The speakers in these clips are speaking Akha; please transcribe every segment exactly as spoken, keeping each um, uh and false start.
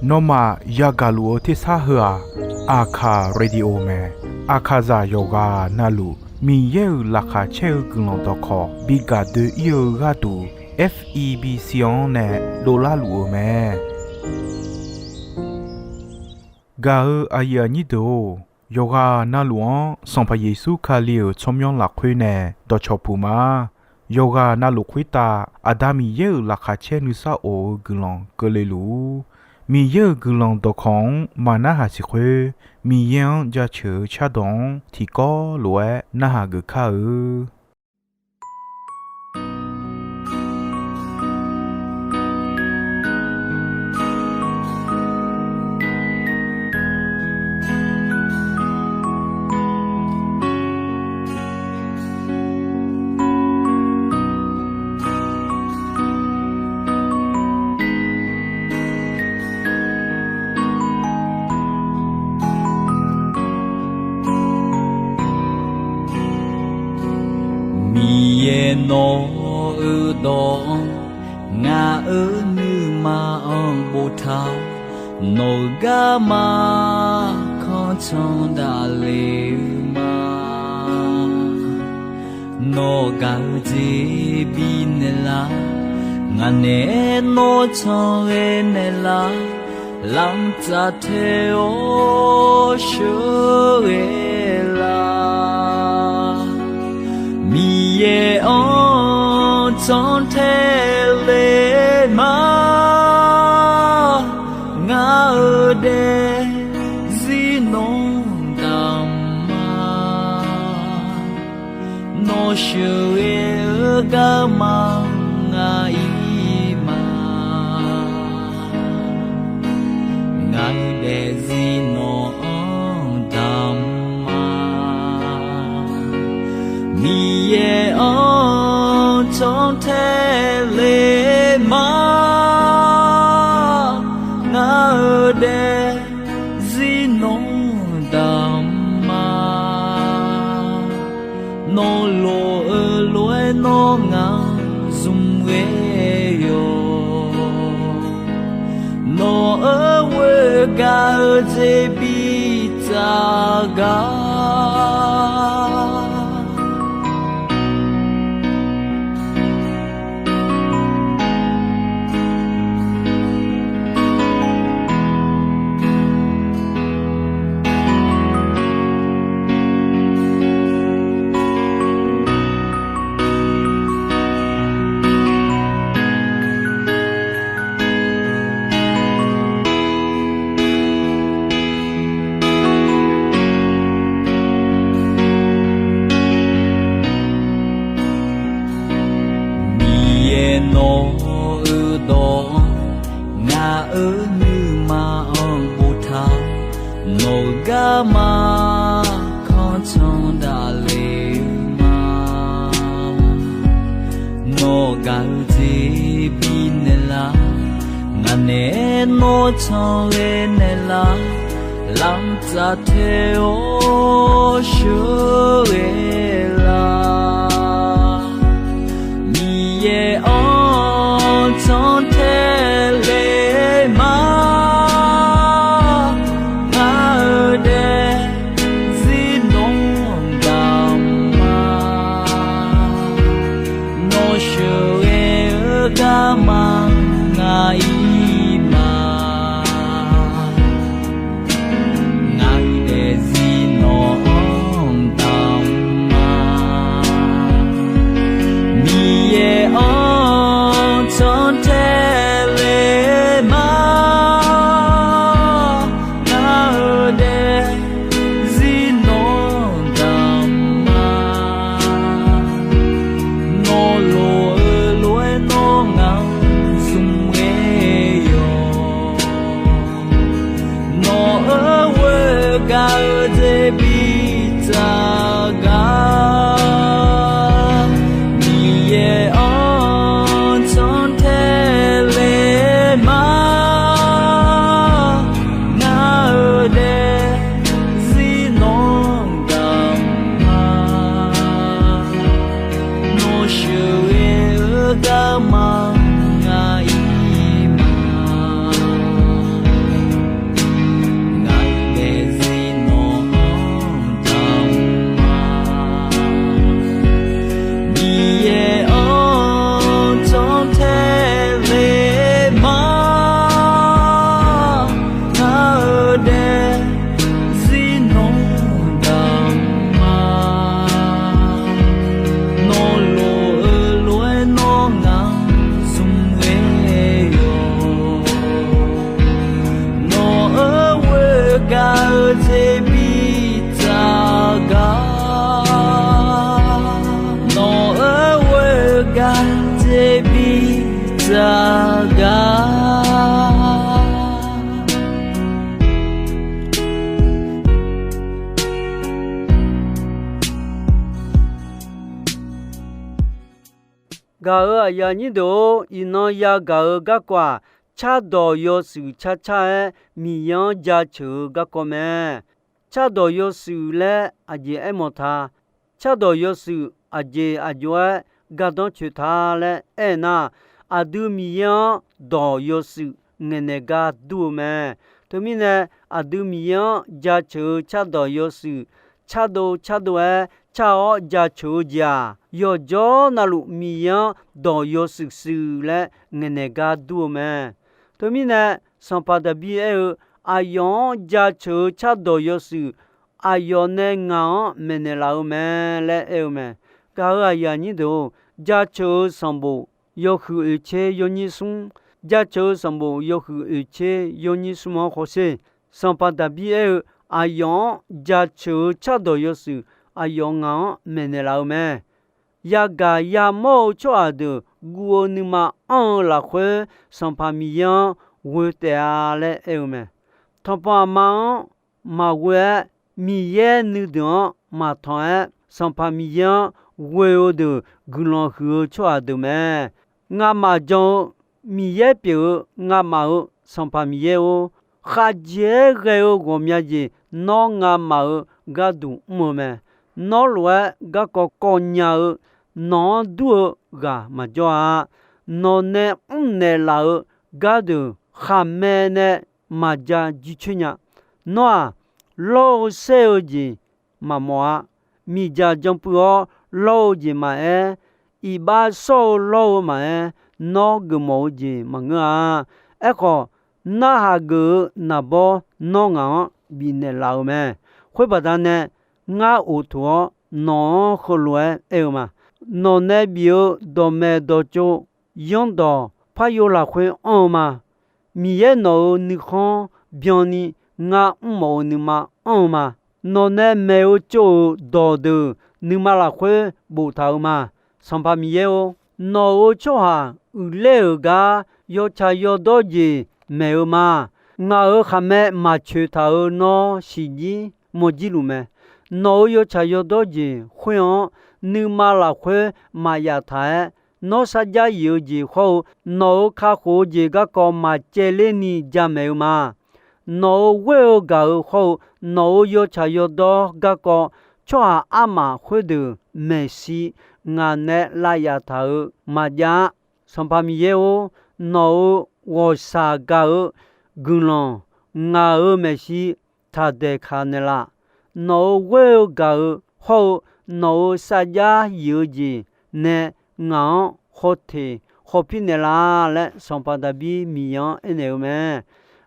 Nawmaf yagaq luf-eu tersar heu-aq, Aqkaq Radio mae. Aqkaqzaq yawqghaq navluf Miqyaer-euq laqkhaq caer-eu guiqlanq dawqkawq bi gaq doe-ir-eu gharduq, F E B C-anr nae dovlar luf-eu mae. Gaq-eu aqyuif aqnyir deuq-or, yawqghaq navluf-anr Sanqpaq Yeqsur Kali-euq tsawrmyanr lafkhoer nae dawqcawq puq ma. Yawqghaq navluf khoertav Aqda Miqyaer-euq laqkhaq caer nuisar of-eu guiqlanq keuvle luf-ur. Miqyaer-euq guiqlanq dawqkawq-anr maqnarhaq siq khoer, Miqyaer-anr jaceuq-eu cardawq-anr tiqkawv lof-aer narhaq geuf kar-eu. Miqyaer nawq-euq dawq-anr ngaq-euq nuima-anr boftaq-awr, nawq-euq garma kanr can daqle-eu ma. Nawq gaq-eu jeq bifnaeq lar, ngaq naeq-aer nawr can ghae naeq lar, lamq tsaf tae-awr sheuqghae lar. Miqyaer-anr can tae le ma, ngaq-euq daefzir nawr damq ma. Nawr sheuqghae-eu garma ngaq-ir ma. Ngaq-euq daefzir nawq-anr damq ma. Miqyaer-anr can tae le ma, ngaq-euq daefzir nawr damq ma. Nawr lof-eu lof-aer nawr ngaq zmq ghae yawq. Nawq-euq ghoer gaq-eu jeq bi tsaf gar. Miqyaer nawq-euq dawq-anr ngaq-euq nuima-anr boftaq, nawq-euq garma kanr can daqle-eu ma. Nawq gaq-eu jeq bifnaeq lar, ngaq naeq-aer nawr can ghae naeq lar, lamq tsaf tae-awr sheuqghae lar. Miqyaer-anr can tae le ma, ngaq-euq daefzir nawr damq ma. Nawr sheuqghae-eu garma ngaq-ir ma. Ngaq-euq daefzir nawq-anr damq ma. Miqyaer-anr can tae le ma, ngaq-euq daefzir nawr damq ma. Nawr lof-eu lof-aer nawr ngaq zmq ghae yawq. Nawq-euq ghoer gaq-eu jeq bi tsaf gar. Miqyaer-anr can tae Gaq-euq aqyuif aqnyir deuq-or, iqnan yagaq-eu garkawv-aq, cardawq yawshuif carcar-aer Miqyaer-anr jaceuq-eu garkawv mae. Cardawq yawshuif laer aqjeq aermawf ta? Cardawq yawshuif aqjeq aqjox-aer gardanr coeq ta laer aernar, aqdui Miqyaer-anr dawq yawshuif ngaeqnaeq gar dur-eu mae. Teumirnae, aqdui Miqyaer-anr jaceuq-eu cardawq yawshuif cardov cardov-aer car-awr jaceuq-eu jeq-aq, yawqjawr navluf Miqyaer-anr dawq yawshuif shuif laer ngaeqnaeq gar dur-eu mae. Teumirnae, sanqpaq Daqbir aer-eu, Aqyawf-anr jaceuq-eu cardawq yawshuif aqyawf nae ngaq-anr maeqnaeq laf-eu mae laer aer-eu mae. Gaq-euq aqyuif aqnyir deuq-or, jaceuq-eu sanqbof yawhuiq oeqtser yawnyir smr, jaceuq-eu sanqbof yawhuiq oeqtser yawnyir smr-anr hawsher. Sanqpaq Daqbir aer-eu, Aqyawf-anr jaceuq-eu cardawq yawshuif aqyawf ngaq-anr maeqnaeq laf-eu mae. Yagaq yamawr-eu tsawrhaq deuq guv-eu nuima anr-eu lafkhoer, Sanqpaq Miqyaer-anr ghoe taef-a laer aer-eu mae. Tanqpanq aqma-anr maqghoe-aer, Miqyaer nuideuq-anr maqtanq-aer, Sanqpaq Miqyaer-anr ghoe-eu deuq guiqlanq huiq-eu tsawrhaq deuq mae. Ngamaf jan-eu Miqyaer pyeuf-eu ngamaf-euq Sanqpaq Miqyaer-or, khavjeq-aer ghae-eu ghawqmya jeq nawr ngamaf-euq gharduq mr-eu mae. Nawr lof-aer garkawv kawv nya-eu, nawq-anr dur-eu ghaq maqjawr-a. Nawq nae mrnaeq laf-eu gardeuq khaqmae nae maqja jircoer nya. Nawr-aq, lawr-eu saer-eu jeq maqmawf-a. Miqdzaq jan puiv-awr lawr-eu jeq maqaer, iqbax shawr-eu lawr-eu maqaer, nawr geufmawf-eu jeq maqngeur-a. Aerkhawf, narhaq geuf-eu naqbawr nawr ngaq-anr bifnaeq laf-eu mae. Khoer baqdanae, ngar of toq-awr nawq-anr heulof-aer aer-eu ma. Nawq nae bif-eu dawqmaeq dawqtsov, yanrdawq paryo lafkhoer anr-eu ma. Miqyaer nawq-euq nuikhanr byanni ngar mrmawf-eu nuima anr-eu ma. Nawq nae maeq-eu tsov-euq dawqdeuq nuima lafkhoer boftaq-eu ma. Sanqpaq Miqyaer-or, nawq-euq tsawrhaq uiqler-euq gar yawtsaq yawdawr jeq maeq-eu ma. Ngaq-euq khaqmae maqcoeq taq-euq nawr siqjir mawrjir luf mae. Nawq-euq yawtsaq yawdawr jeq khoer-anr nuima lafkhoer maqyaf taq-aer, nawr sarjax yif-eu jeq hawr-eu nawq-euq kakhof-eu jeq garkawv maqcaevler ni jamaeq-eu ma. Nawq-euq ghoer-eu gaq-euq hawr-eu nawq-euq yawtsaq yawdawr garkawv, tsawrhaq armaf khoerdeuq maeqshi ngaq nae lav yaf taq-euq maqjav-a. Sanqpaq Miqyaer-or, nawq-euq ghawqshaq gaq-eu guiqlanq ngaq-euq maeqshi taqdaeq kaq naeqlaf. Nawq-euq ghoer-eu gaq-eu hawr-eu nawq-euq sarjax yif-eu jeq nae ngaq-anr hawteq hawpir naeqlaf laer, Sanqpaq Daqbir Miqyaer-anr aernaeq-eu mae.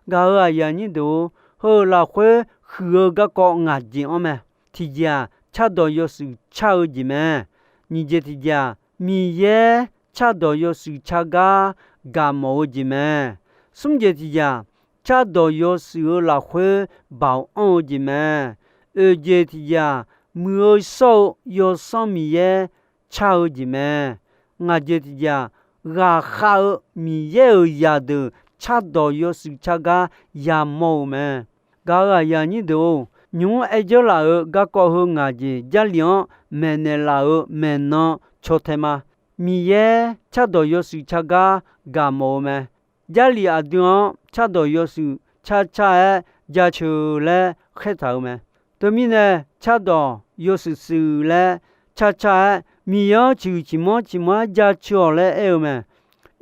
Gaq-euq aqyuif aqnyir deuq-or, heu lafkhoer huiq-eu garkawv ngaq jeq-anr mae. Tiqjeq-aq, cardawq yawshuif car-eu jeq mae. Nyiq jeq tiqjeq-aq, Miqyaer cardawq yawshuif car gar gaq mawf-eu jeq mae. Smr jeq tiqjeq-aq, cardawq yawshuif-eu lafkhoer baoq anr-eu jeq mae. Oeq jeq tiqjeq-aq, muiq-eu shawr-eu Yawsanr Miqyaer car-eu jeq mae. Ngaq jeq tiqjeq-aq, ghaqkhav-eu Miqyaer-euq zaqdeuq cardawq yawshuif car gar yamawr-eu mae. Gaq-euq aqyuif aqnyir deuq-or, nymq-mr aer dzeur laf-euq garkawv heu ngaq jeq Jarlif-anr maeqnaeq laf-euq maeqnan caw tae ma. Miqyaer cardawq yawshuif car gar gaq mawf-eu mae. Jarlif aqdui-anr cardawq yawshuif car car-aer jaceuq laer khaertaq-euq mae. Teumirnae, cardawq yawshuif shuif laer car car-aer Miqyaer-anr ciqhuiq ciqmanr ciqmanr-aer jaceuq-awq laer aer-eu mae.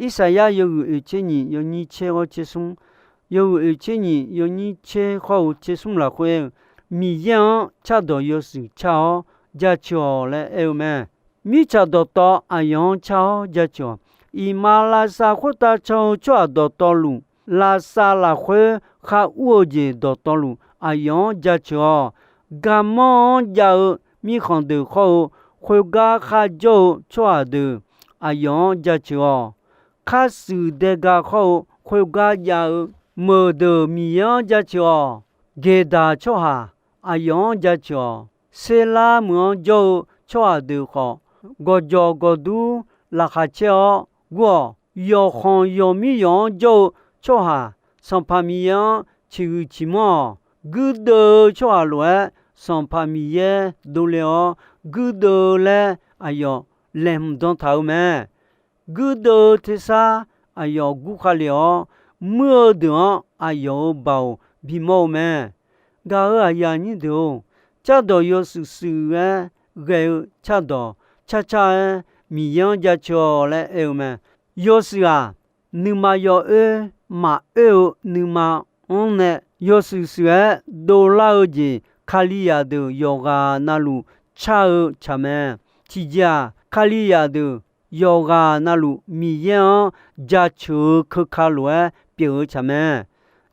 Irsaqyar yawhuiq oeq tser nyiq yawnyir tser hawr tser smr, yawhuiq oeq tser nyiq yawnyir tser hawr-eu tser smr lafkhoer aer-eu, Miqyaer-anr cardawq yawshuif car-awr jaceuq-awq laer aer-eu mae. Mirtsaq dawqtawv aqyawf-anr car-awr jaceuq-awq. Iqmalavshav khoertav can-eu tsawrhaq dawqtawvluf, lavshav lafkhoer khar ur-eu jeq dawqtawvluf aqyawf-anr jaceuq-awq. Garmanr-anr jav-eu mirkhanq deuq hawr-eu, khoergar kharjawr-eu tsawrhaq deuq aqyawf-anr jaceuq-awq. Kharshuif daega hawr-eu khoergar jav-eu meuqdeuq Miqyaer-anr jaceuq-awq. Geqdaq tsawrhaq aqyawf-anr jaceuq-awq. Serlar meuq-anr jawr-eu tsawrhaq deuq khawf, gawqjawq gawqdur laqkhaq caer-awr gur-awq. Yawqkhanq yawqmir yawq-anr jawr-eu tsawrhaq, Sanqpaq Miqyaer-anr ciqhuiq ciqmanr-awq. Guirdeuv-eu tsawrhaq lof-aer Sanqpaq Miqyaer dovle-awr, guirdeuv-eu laer aqyawf laeqhmq dan taq-eu mae. guirdeuv-eu tersar aqyawf gur khavlef-awr, muir-eu deuq-anr aqyawf-euq baoq bimawr-eu mae. Gaq-euq aqyuif aqnyir deuq-or, cardawq yawshuif shuif-aer ghae-eu cardawq carcar-aer Miqyaer-anr jaceuq-awq laer aer-eu mae. Yawshuif-aq, nuima yawoer maqoer-eu nuima-anr nae yawshuif shuif-aer dovlar-eu jeq, Kalizaq deuq yawqghaq navluf car-eu tsaq mae. Tiqjeq-aq, Kalizaq deuq yawqghaq navluf Miqyaer-anr jaceuq-eu keuka lof-aer pyeuf-eu tsaq mae.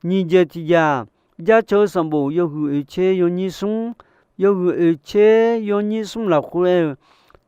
Nyiq jeq tiqjeq-aq, jaceuq-eu sanqbof yawhuiq oeqtser yawnyir smr, yawhuiq oeqtser yawnyir smr lafkhoer aer-eu,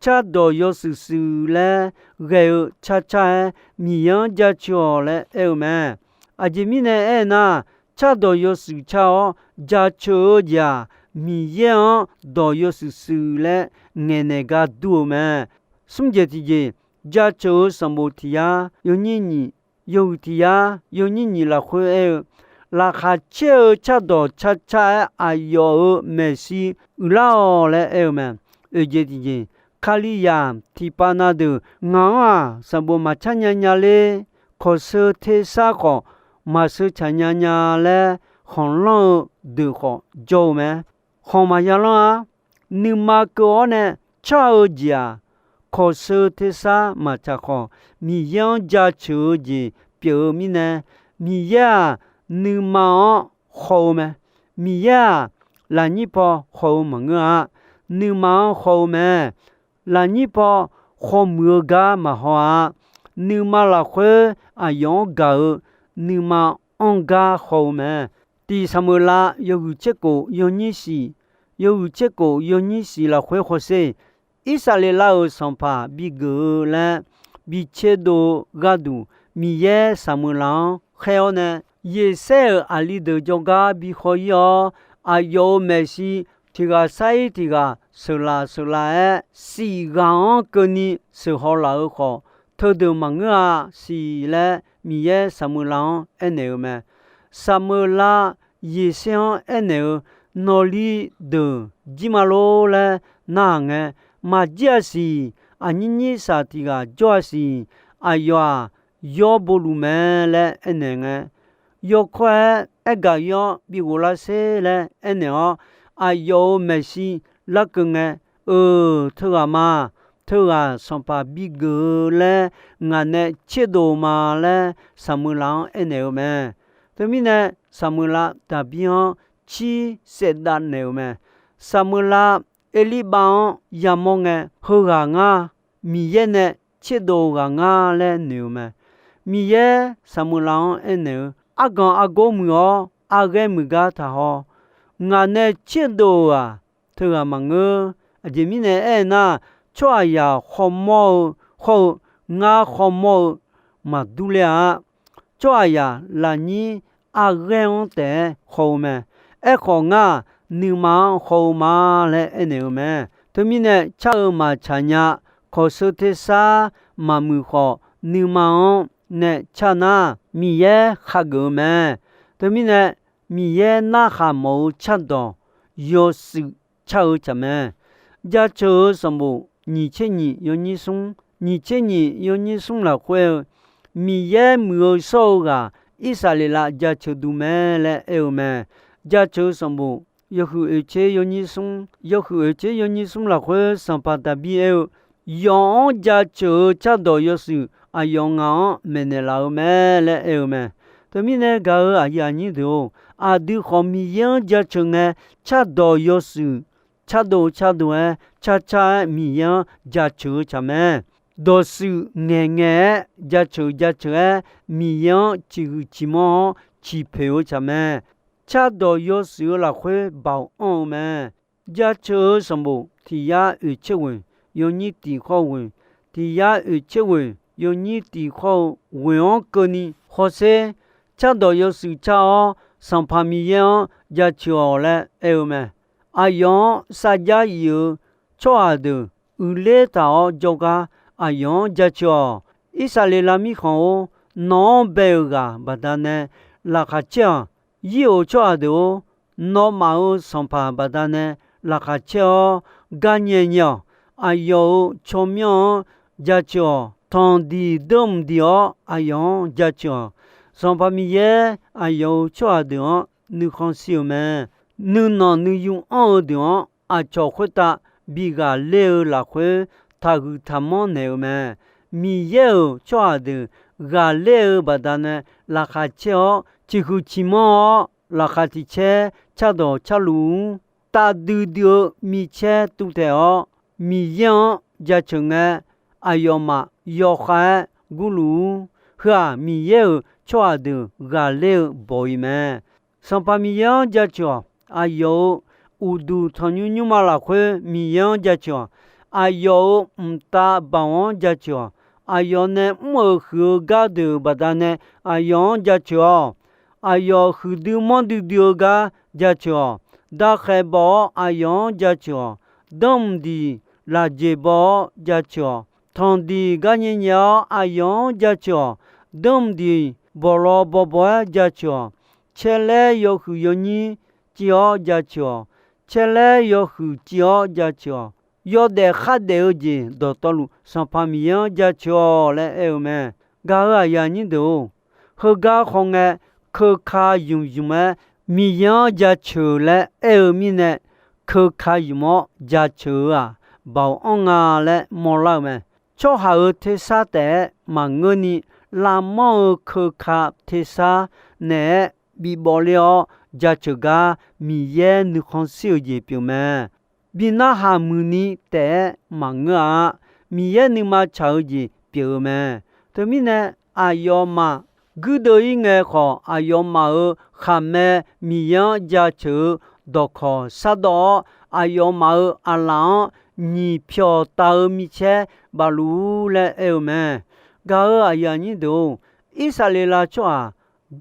cardawq yawshuif shuif laer ghae-eu carcar-aer Miqyaer-anr jaceuq-awq laer aer-eu mae. Aqjeq mirnae aernar, cardawq yawshuif car-awr jaceuq-eu jeq-aq, Miqyaer-anr dawq yawshuif shuif laer ngaeqnaeq gar dur-eu mae. Smr jeq tiqjeq, jaceuq-eu sanqbof tiq yar yawnyir nyiq, yawhuiq tiq yar yawnyir nyiq lafkhoer aer-eu, laqkhaq caer-eu cardawq carcar-aer aqyawf-euq maeqshi uiqlar-awq laer aer-eu mae. Oeq jeq tiqjeq, Kalizaq tiqpav na deuq ngaq-anr-aq sanqbof maqcar nya nya ler, kawqsheu tersar khawf maqsheu tsaq nya nya laer khanqlanr-eu deuq khawf jawr-eu mae. Khanq maqya lanr-ar. Nuima keuv-awr nae car-eu jeq-aq, kawqsheu tersar maqtsaq khawf, Miqyaer-anr jaceuq-eu jeq pyeuf-eu mirnae, Miqyaer-aq, nuima-anr haw-eu mae. Miqyaer-aq, lafnyir paw haw-eu maqngeur-a. Nuima-anr haw-eu mae. Lafnyir paw khawmuiq-eu gar maqhaw-a. Nuima lafkhoer aqyawf-anr gaq-eu nuima anr gar haw-eu mae. Tiq Saqmeuqlav yawhuiq tser kof yawnyir shiq, yawhuiq tser kof yawnyir shiq lafkhoer hawsher, Irsaqleqlav-euq sanqpaq bigeuf-eu laer bi tserdov-eu gharduq, Miqyaer Saqmeuqlav-anr khaer-awr nae, Yeqsaer-euq aqli deuq jawrgar bi haw-ir-awr, aqyawf-euq maeqshi tiq ghaq sar-ir tiq ghaq sheuqlaf sheuqlaf-aer, shif ghaq-anr keuvni sheuqhaw laf-eu khawf, teudeuq maqngeur-a siq laer Miqyaer Saqmeuqlav-anr aernaeq-eu mae. Saqmeuqlav Yeqsaer-anr aernaeq-eu, Nawqli deuq jir ma lor laer narhaq ngae, maqjir-a siq. Aqnyir nyir shaq tiq ghaq jawr-a siq. Aqyawf-aq, yawr bo luf mae laer aernaeq ngae, yawkawr-aer aergaq-ir-awr bi ghoflar sher laer aernaeq-awr, aqyawf-euq maeqshi larkeuv ngae, Euq, teughaq ma. Teughaq sanqpaq bigeuf-eu laer ngaq nae tserdov ma laer Saqmeuqlav-anr aernaeq-eu mae. Teumirnae, Saqmeuqlav Daqbir-anr cir saevdav naeq-euq mae. Saqmeuqlav Erlirbav-anr yamawr ngae, Heughaq ngar, Miqyaer nae tserdov-eu ghaq ngar laer noeq-eu mae. Miqyaer Saqmeuqlav-anr aernaeq-eu, Arganq argor muiq-awr, arghaer muiq gar taqhaw. Ngaq nae tserdov-euq-aq, teughaq maqngeur. Aqjeq mirnae aernar, tsawrhaqzaq khawmawr-eu hawr-eu, ngar khawmawr-eu maqdur ler-a. Tsawrhaqzaq lafnyir arghaer-anr taef-aer haw-eu mae. Aerkhawf, ngar-aq, nuima-anr haw-eu ma laer aernaeq-eu mae. Teumirnae, car-eu maqtsaq nya. Kawqsheu tersar maqmuiq khawf, nuima-anr nae car nar, Miqyaer khageuf-eu mae. Teumirnae, Miqyaer narhaq mawf-eu cardawq yawshuif car-eu tsaq mae. Jaceuq-eu sanqbof nyiq tser nyiq yawnyir smr, nyiq tser nyiq yawnyir smr lafkhoer-eu, Miqyaer muiq-eu shawr-eu ghaq Irsaqleqlav jaceuq duq mae laer aer-eu mae. Jaceuq-eu sanqbof yawhuiq oeq tser yawnyir smr, yawhuiq oeq tser yawnyir smr lafkhoer Sanqpaq Daqbir aer-eu, Yawf-anr jaceuq-eu cardawq yawshuif aqyawf ngaq-anr maeqnaeq laf-eu mae laer aer-eu mae. Teumirnae gaq-euq aqyuif aqnyir deuq-or, aqdui khawf Miqyaer-anr jaceuq ngae, cardawq yawshuif cardov cardov-aer carcar-aer Miqyaer-anr jaceuq-eu tsaq mae. Dawqshuif ngaeqngaeq-aer jaceuq jaceuq-aer Miqyaer-anr ciqhuiq ciqmanr-awr ciqpoeq-eu tsaq mae. Cardawq yawshuif-eu lafkhoer baoq anr-eu mae. Jaceuq-eu sanqbof tiq yar oeq tser ghoeq yawnyir tiq khawr ghoeq, tiq yar oeq tser ghoeq yawnyir tiq khawr-eu ghoeq-anr keuvni hawsher, cardawq yawshuif car-awr Sanqpaq Miqyaer-anr jaceuq-awq laer aer-eu mae. Aqyawf-anr sarjax if-eu tsawrhaq deuq uiqler taq-awr jawrgar aqyawf-anr jaceuq-awq. Irsaqleqlav mirkhanq-or, nawq-anr bae-euq ghaq baqdanae laqkhaq caer-awq. Yir-euq tsawrhaq deuq-or, nawmaf-euq Sanqpaq baqdanae laqkhaq caer-awr gar nyae nyae-awq. Aqyawf-euq tsawrmyanr-anr jaceuq-awq. tanqdiq deurmq diq-awr aqyawf-anr jaceuq-awq. Sanqpaq Miqyaer aqyawf-euq tsawrhaq deuq-anr nuikhanr shir-eu mae. Nuinanq nuiyu anr-eu deuq-anr aqcawq khoertav bi ghaqler-eu lafkhoer taqhuiq taqmanr naeq-eu mae. Miqyaer-euq tsawrhaq deuq ghaqler-eu baqdanae laqkhaq caer-awr ciqhuiq ciqmanr-awr laqkhaq tiq caer cardawq carluf-ur. Tavdui dui-eu micaer tuvtaeq-awr Miqyaer-anr jaceuq ngae, aqyawfmaf yawkhav-aer gurluf-ur. Heu-aq, Miqyaer-euq tsawrhaq deuq ghaqler-eu bawq-iq mae. Sanqpaq Miqyaer-anr jaceuq-awq. Aqyawf-euq uqduq tanqnymr nymrma lafkhoer Miqyaer-anr jaceuq-awq. Aqyawf-euq mqtav baoq-anr jaceuq-awq. Aqyawf nae mr-euq huiq-eu gar deuq baqdanae aqyawf-anr jaceuq-awq. Aqyawf huiqdui manrdui dui-eu gar jaceuq-awq. Darkhaeq baw-awr aqyawf-anr jaceuq-awq. Danrmq diq lafjeq baw-awr jaceuq-awq. Tanqdiq gar nyae nyae-awr aqyawf-anr jaceuq-awq. Danrmq diq bawqlaw bawbaw-aer jaceuq-awq. Caerlaer yawhuiq yawnyir civ-awr jaceuq-awq. Caerlaer yawhuiq civ-awr jaceuq-awq. Yawdaef khardaef-eu jeq dawqtawvluf Sanqpaq Miqyaer-anr jaceuq-awq laer aer-eu mae. Gaq-euq aqyuif aqnyir deuq-or, heugar khawf ngae, keuka ymq ymq-aer Miqyaer-anr jaceuq laer aer-eu mirnae, keuka ymq-awr jaceuq-eu-aq, baoq anr nga laer mawrlar-eu mae. Tsawrhaq-euq tersar taef-aer maqngeurni, lavmanr-eu keuka tersar naeq-aer bibawf ler-awr jaceuq gar Miqyaer nuikhanr shir-eu jeq pyeuf mae. Bi narhaq muiqni taef-aer maqngeur-a. Miqyaer nuima tsaq-eu jeq pyeuf-eu mae. Teumirnae, aqyawfmaf guirdeuv-ir ngae khawf, aqyawfmaf-euq khaqmae Miqyaer-anr jaceuq-eu dawqkawq shardawv-awr, aqyawfmaf-euq aqlaf-anr nyiq pyawq tav-eu micaer bafluf-ur laer aer-eu mae. Gaq-euq aqyuif aqnyir deuq-or, Irsaqleqlav tsawrhaq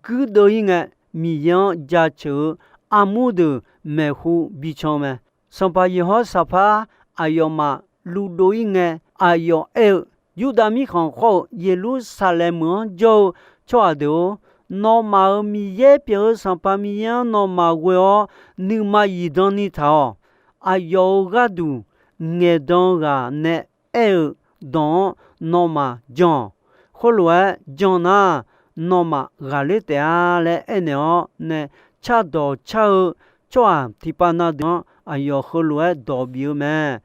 guirdeuv-ir ngae, Miqyaer-anr jaceuq-eu armur deuq maeqhu bican-eu mae. Sanqpaq Yeqhawr Saqpar aqyawfmaf luvdov-ir ngae, aqyawf aer-eu, Yurdav mirkhanq khawr-eu Yeqlursaqlaeq meuq-anr jawr-eu tsawrhaq deuq-or, nawmaf-euq Miqyaer pyeuf-eu Sanqpaq Miqyaer-anr nawmaf ghoe-awr nuima zifdan ni taq-awq. Aqyawf-euq gharduq ngaeqdan-eu ghaq nae aer-eu dawq-anr nawmaf jan-awq. Khoerlof-aer jan nar, nawmaf ghaqler taef-a laer aernaeq-awr nae, cardawq car-eu tsawrhaq tiqpav na deuq-anr aqyawf heulof-aer dawq bif-eu mae.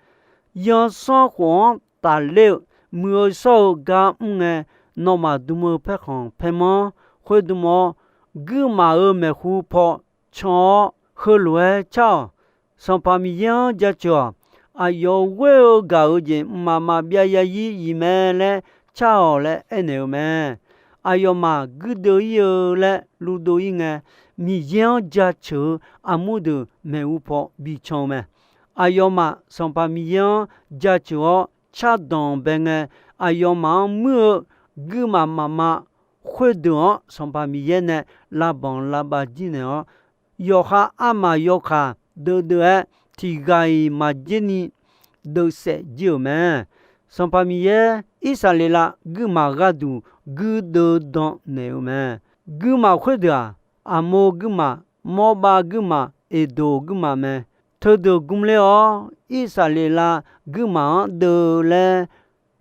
Yansanr khof-anr tafler-eu muiq-eu shawr-eu gar mr ngae, nawmaf dm-eu paerkhanq paermanr khoerdm-awr, guirmaf-euq maeqhu paw can-awr heulof-aer car-awq. Sanqpaq Miqyaer-anr jaceuq-awq. Aqyawf ghoer-eu gaq-eu jeq mqmaq maqbyav yarzir iq mae laer car-awq laer aernaeq-eu mae. Aqyawfmaf guirdeuv-ir-eu laer luvdov-ir ngae, Miqyaer-anr jaceuq-eu armur deuq maeqhu paw bican-eu mae. Aqyawfmaf Sanqpaq Miqyaer-anr jaceuq-awr cardanq bae ngae, aqyawfmaf-anr muir-eu guirmaf mafma khoerdeuq-anr Sanqpaq Miqyaer nae lavbanq lavbav jir naeq-awr, yawqha armaf yawkaq deuvdeuv-aer tiq ghaq-iq maqjer ni deuvsaef jir-euq mae. Sanqpaq Miqyaer Irsaqleqlav guirmaf gharduq guirdeuv dan naeq-eu mae. Guirmaf khoerdeuq-aq, Aqmor guirmaf, Mawrbav guirmaf, Eqdoq guirmaf mae. Teudeuq gmler-awr, Irsaqleqlav guirmaf-anr deuv laer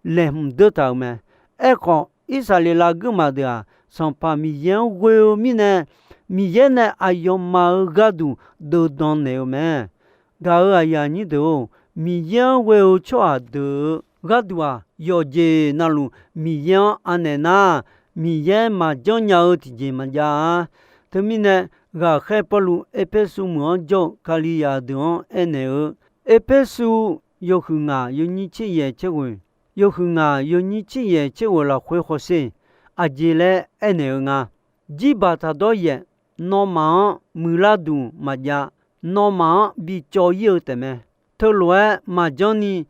laeqhmq deur taq-euq mae. Aerkhawf, Irsaqleqlav guirmaf deuq-aq, Sanqpaq Miqyaer-anr ghoe-eu mirnae, Miqyaer nae aqyawfmaf-euq gharduq deuvdan naeq-eu mae. Gaq-euq aqyuif aqnyir deuq-or, Miqyaer-anr ghoe-eu tsawrhaq deuq-euq gharduq-aq, yawqjeq navluf Miqyaer-anr anaeq nar, Miqyaer maqjanr nya-eu tiqjeq maqjav-a. Teumirnae, ghaqkhaer Pawrluv Erpersu meuq-anr jawr-eu Kalizaq deuq-anr aernaeq-eu, Erpersu yawhuiq ngaq yawnyir tser yaeq tser ghoeq, yawhuiq ngaq yawnyir tser yaeq tser ghoeq lafkhoer hawsher, aqjeq laer aernaeq-eu nga. Jirbaq taqdawr yaeq, nawmaf-anr muiqlar duq maqjav, nawmaf-anr bicawv-ir-eu taefmae. Teulof-aer maqjanr ni,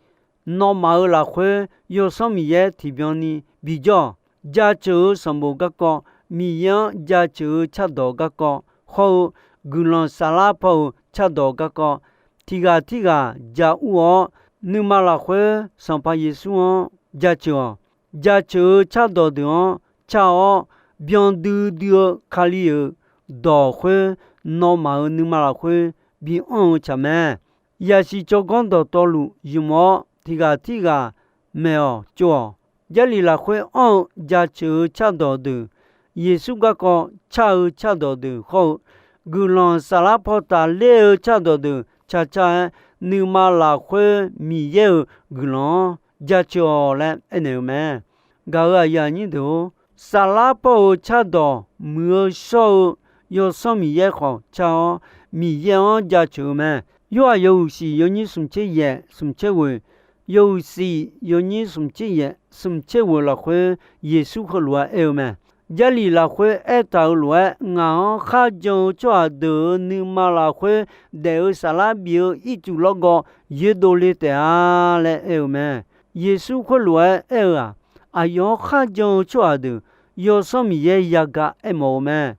nawmaf-euq lafkhoer Yawsanr Miqyaer tiqbyan ni bijawr-awq. Jaceuq-eu sanqbof garkawv, Miqyaer-anr jaceuq-eu cardawq garkawv, hawr-eu guiqlanq saflar paw-euq cardawq garkawv, tiq ghaq tirghaq ja ur-awr, nuima lafkhoer Sanqpaq Yeqsur-anr jaceuq-awq. Jaceuq-eu cardawq deuq-anr car-awr, byandui dui-eu Kali-euq dawq khoer, nawmaf-euq nuima lafkhoer bi anr-eu tsaq mae. Yaqsiq tsawrganr dawqtawvluf ymq-awr, tiq ghaq tirghaq maeq-awq, tsov-awq. Jarlif lafkhoer anr-eu jaceuq-eu cardawq deuq, Yeqsur garkawv car-eu cardawq deuq hawr-eu, guiqlanq saflar paw taqler-eu cardawq deuq cacar-aer, nuima lafkhoer Miqyaer-euq guiqlanq-anr jaceuq-awq laer aernaeq-eu mae. Gaq-euq aqyuif aqnyir deuq-or, saflar paw-euq cardawq muiq-eu shawr-eu Yawsanr Miqyaer khawf car-awr, Miqyaer-anr jaceuq-eu mae. Yorhaq yawhuiq shif yawnyir smq tser yaef smq tser ghoeq, yawhuiq shif yawnyir smq tser yaef smq tser ghoeq lafkhoer Yeqsur heulof-aer aer-eu mae. Jarlif lafkhoer aertaq-euq lof-aer, ngaq-anr kharjan-eu tsawrhaq deuq-euq nuima lafkhoer daef-eu saflar bif-eu ircuf lawrgawv yoerdov le taef-a laer aer-eu mae. Yeqsur khoerlof-aer aer-eu-aq, aqyawf-anr kharjan-eu tsawrhaq deuq Yawsanr Miqyaer yagaq aermawf-eu mae.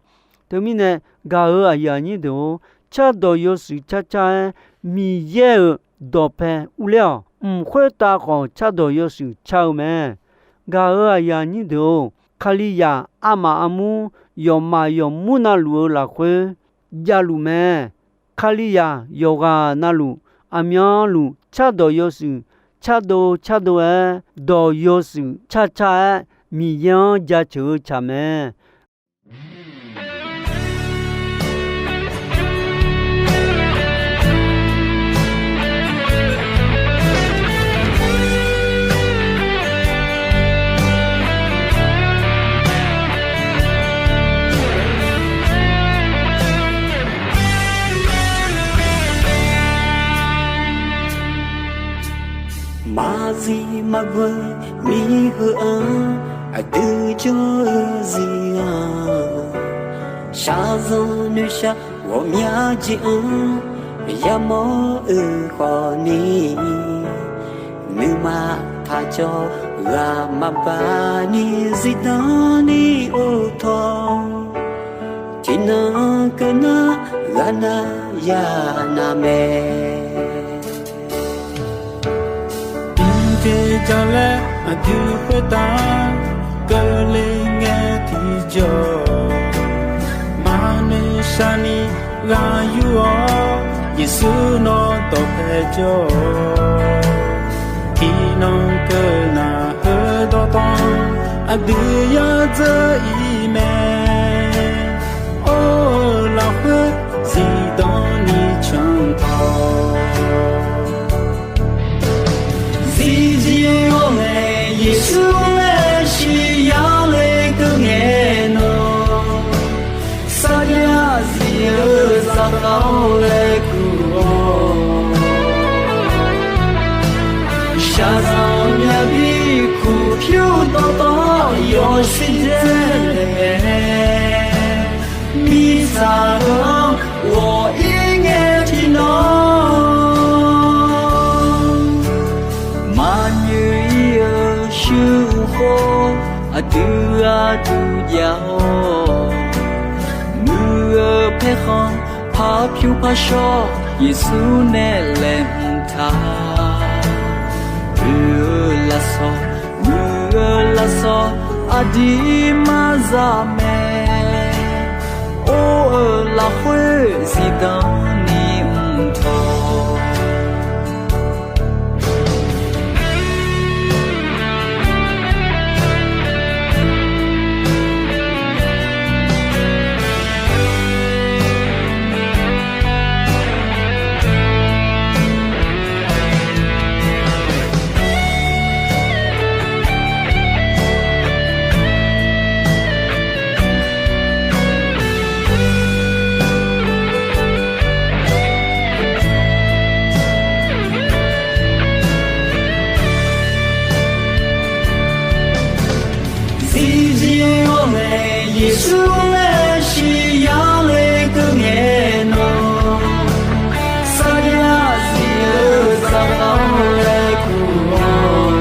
Teumirnae, gaq-euq aqyuif aqnyir deuq-or, cardawq yawshuif carcar-aer Miqyaer-euq dawqpae urler-awq. Mq khoertav khawf cardawq yawshuif car-eu mae. Gaq-euq aqyuif aqnyir deuq-or, Kalizaq armaf armur, yawqmaf yawqmur navluf-eu lafkhoer javluf mae. Kalizaq yawqghaq navluf, aqmyanluf cardawq yawshuif cardov cardov-aer, dawq yawshuif carcar-aer, Miqyaer-anr jaceuq-eu tsaq mae. Maqzif maqghoe miheu-anr, aqdui jawr-eu zir-anr, shaqzanq noeqshaq ghawqmya jeq-anr, yamawr-eu khawfni, nuima taqcawv ghaq maqbaq ni zifdan ni or tawr, tiqnan keuv nar ghaq nar ya nar mae. Tiqjeq jalaer aqdui khoertav keuvle ngae tiqjawr, maqnoeq shaqni ghaq yur-awr, Yeqsur nawr dawqpae jawr-awq. Tiqnan keuv nar heudawq tawr, aqdui yadzeur ir mae. Or-eu lafkhoer zifdan ni canq tawq. Zifzif-awr nae Yeqsur laer shiq yar le keuv ngae nawr, sarjax zif-eu zaqkhav-awr laer kur-awr, shaqzanq myav bi kur pyur dawqtawv yawshuif dzae nae, mirtsaq-anr ghawq ir ngae tiqnan maqnyoeq ir-eu shuir-eu khawf, aqdui aqdui jav-awr, muiq-eu paerkhanq par pyur par shawr Yeqsur nae laeqhmq taq. Oe-eu lafsawq muiq-eu lafsawq aqdui maqza mae. Or-eu lafkhoer zifdan ni mq tawq. Zifzif-awr nae Yeqsur laer shiq yar le keuv ngae nawr, sarjax zif-eu zaqkhav-awr laer kur-awr,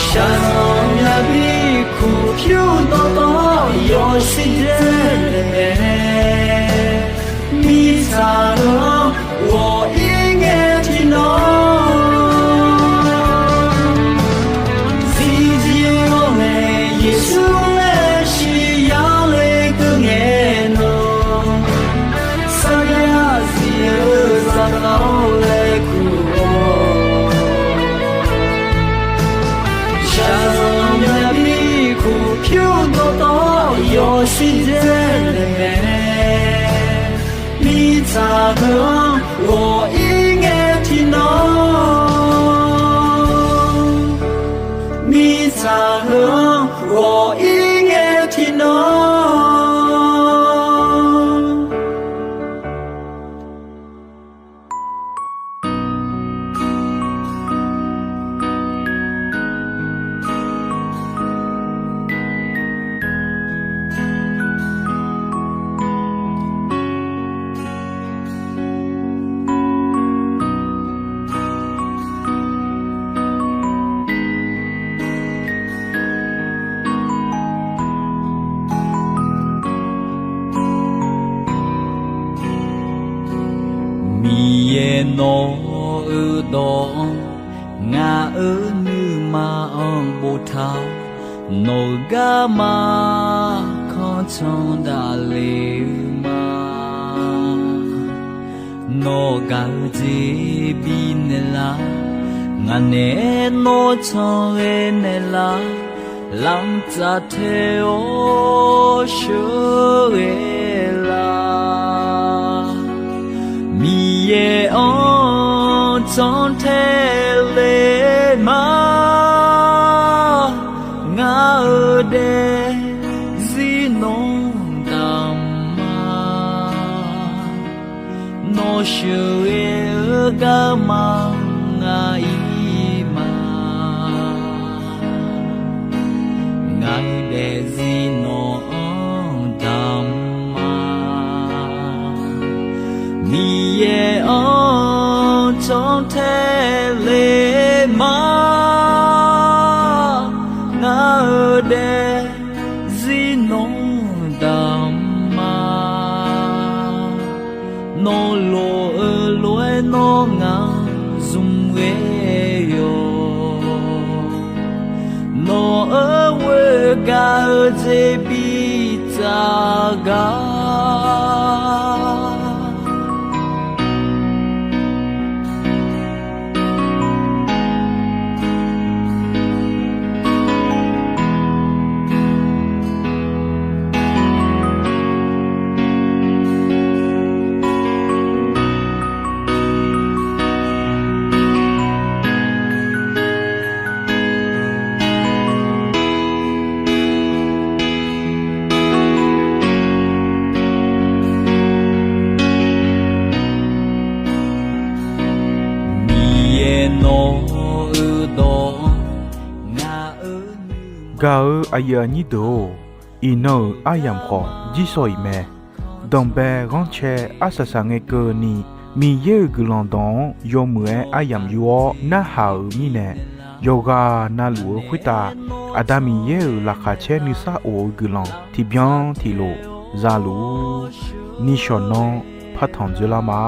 shaqzanq myav bi kur pyur dawqtawv yawshuif dzae nae, mirtsaq-anr ghawq ir ngae tiqnan zifzif-awr nae Yeqsur laer shiq yar le keuv ngae nawr, sarjax zif-eu zaqkhav-awr laer kur-awr, Siqdzae laeqnaeq, mirtsaq heu-anr ghawq-ir ngae tiqnawr, mirtsaq heu-anr ghawq-ir ngae tiqnawr. Miqyaer, nawq-euq dawq-anr ngaq-euq nuima-anr boftaq-awr, nawq-euq garma kanr can daqle-eu ma. Nawr gaq-eu jeq bifnaeq lar, ngaq naeq-aer nawr can ghae naeq lar, lamq tsaf tae-awr sheuqghae lar. Miqyaer-anr can tae le ma, ngaq-euq daefzir nawr damq ma. Nawr sheuqghae-eu garma ngaq-ir ma. Ngaq-euq daefzir nawq-anr damq ma. Miqyaer-anr can tae le ma, ngaq-euq daefzir nawr damq ma. Nawr lof-eu lof-aer nawr ngaq zmq ghae yawq. Nawq-euq ghoer gaq-eu jeq bitsaf gar. Miqyaer, nawq-euq dawq-anr ngaq-euq nuima. Gaq-eu aqyuif aqnyir deuq-or, iqnan-euq aryamq khawf jirsawq iq mae. Danqbae ghanrcae arsaq saqngae keuvni, Miqyaer-euq guiqlanq dawq-anr yawmuiq-aer aryamq yur-awr narhaq-euq mirnae, yawqghaq navluf-eu khoertav Aqda Miqyaer-euq laqkhaq caer nuisar of-eu guiqlanq tiqbyan tiqlof za luf-ur. Nishawq nanr partanq dzoerlar ma.